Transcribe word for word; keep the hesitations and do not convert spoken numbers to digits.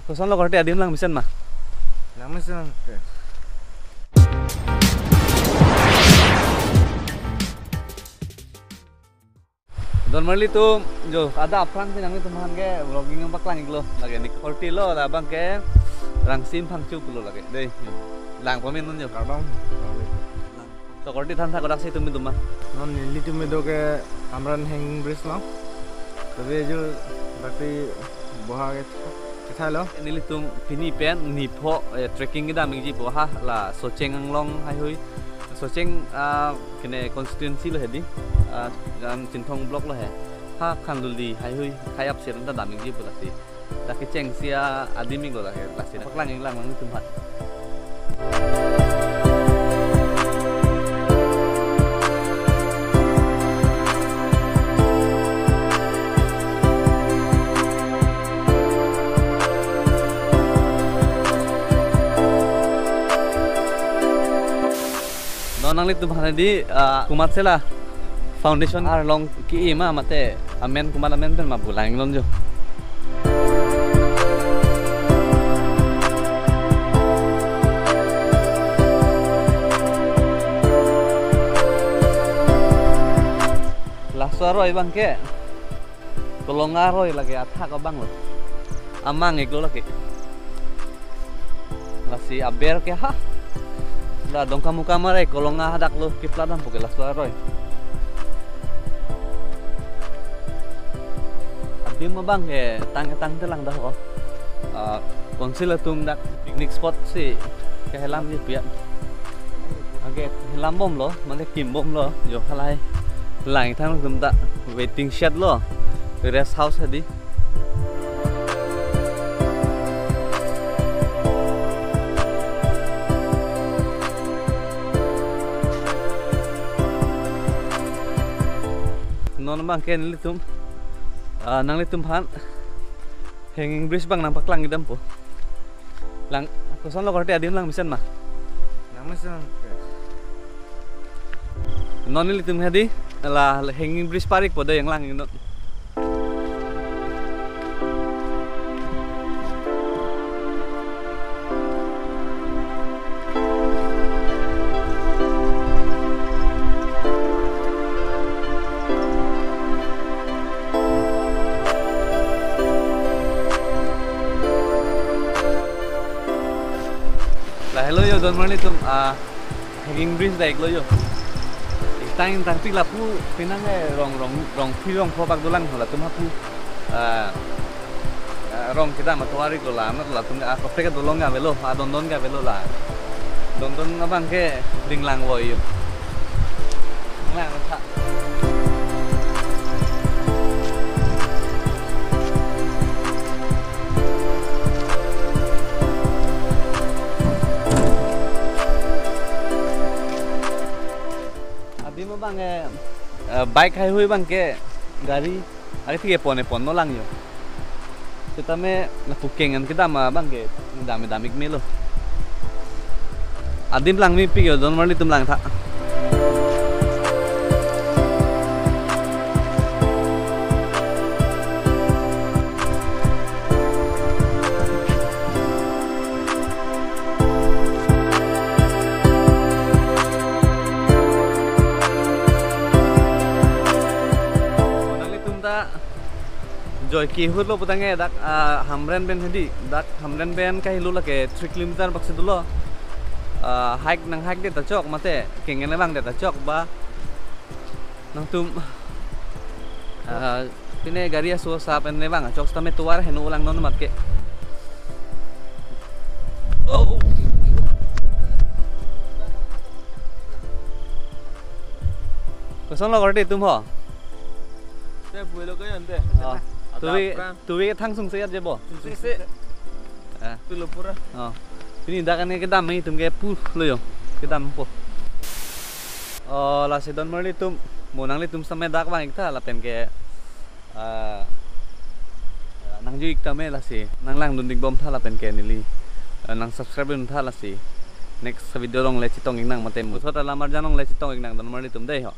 Kosonlo korte, adim lang mesen ma? Lang mesen. Don marli atum, jo, adap aphrang si nanglitum aphan ke vlogging nangpaklang iklo, lake ne korte lo, labang ke Rangsim Phangcho pulo lake. Dei, jo. Lang pamen non jo. Kardom. To korte than tha kodak si tumi tuma. Non nelitum do ke Hamren hanging bridge lo. Tabi jo berarti boha ke kethalo. Nelitum pini pen nipho, eh, trekking kedam ikji po ha la Socheng Anglong haihui. Socheng, ah, kene constituency lo hedi. Ah, dan Chinthong block lo he. Ha Khanduli haihui, hai apser ta dam ikji po lasi. Dak kechengsi adim iklo lake, lasi paklang iklang nanglitum aphan. Non nanglitum aphan hedi, ah, komatsi la foundation arlong ke-e ma mate amen komat amen pen ma pu lang lon jo. Laso aroi abang ke Kolonga aroi lake, athak abang lo. Amang iklo lake. Lasi aber ke ha. La Dongkamukam aroi Kolonga hadak lo keplat dampo ke laso aroi. Adim abang ke tang tangte lang dah ho. Ah, council atum dak picnic spot si kehelam ni pia. Oke, helam bomlo, mane kim bomlo, jo halai. Lang thang tum ta waiting shed lo, rest house hedi. Non abang ke nelitum, ah, nanglitum aphan hanging bridge abang nangpaklang ikdampo. Lang, kosonlo korte, adim lang mesen ma? Lang mesen. Non nelitum hedi, la hanging bridge par ikpo dei, yang lang non. Lahelo jo don marli atum, ah, hanging bridge dak iklo jo. Ingtang ingtangpik lapu penang ke rong rong rong phi rong pho bak dolang ho, latum hapu, ah, ah, rong kedam atovar iklo la, anat latum, ah, kaprek dolong ke avelo, ah, dondon ke avelo la. Dondon abang ke dinglang voi jo. Lang tha. Adim abang ke, eh, bike haihui abang ke gari, ari thik epon epon no lang jo. Setame lapu keng an kedam abang ke dam dam ik melo. Adim lang mepik jo, don marli atum lang tha. Nanglitum ta joi kehut lo putangte dak, ah, Hamren pen hedi, dak Hamren pen kahelo lake three kilometer bak si dolo. Ah, hike nang hike det ta chok mate, keng an abang det ta chok ba. Nangtum, ah, pine gari aso sa pen ne bang, chok setame tovar heno lang non mat ke. Oh. Kosonlo korte atum ho? Te puelo kayan te. Oh. Ada tuwi, aphrang. Tuwi thang sung se ya jebo. Sung se. Eh. Pulo pura. Oh. Pini dak an kedam nangtum ke pulo jo. Kedampo. Oh, lasi don marli atum, mo nanglitum setame dak vang ik tha lapen ke, ah, nangjui ik tame lasi nanglangdun ik bom tha lapen ke neli, ah, nang subscribe dun tha lasi. Next video along le chetong ik nang mate mo. Sot alam arjan along le chetong ik nang don marli atum dei ho.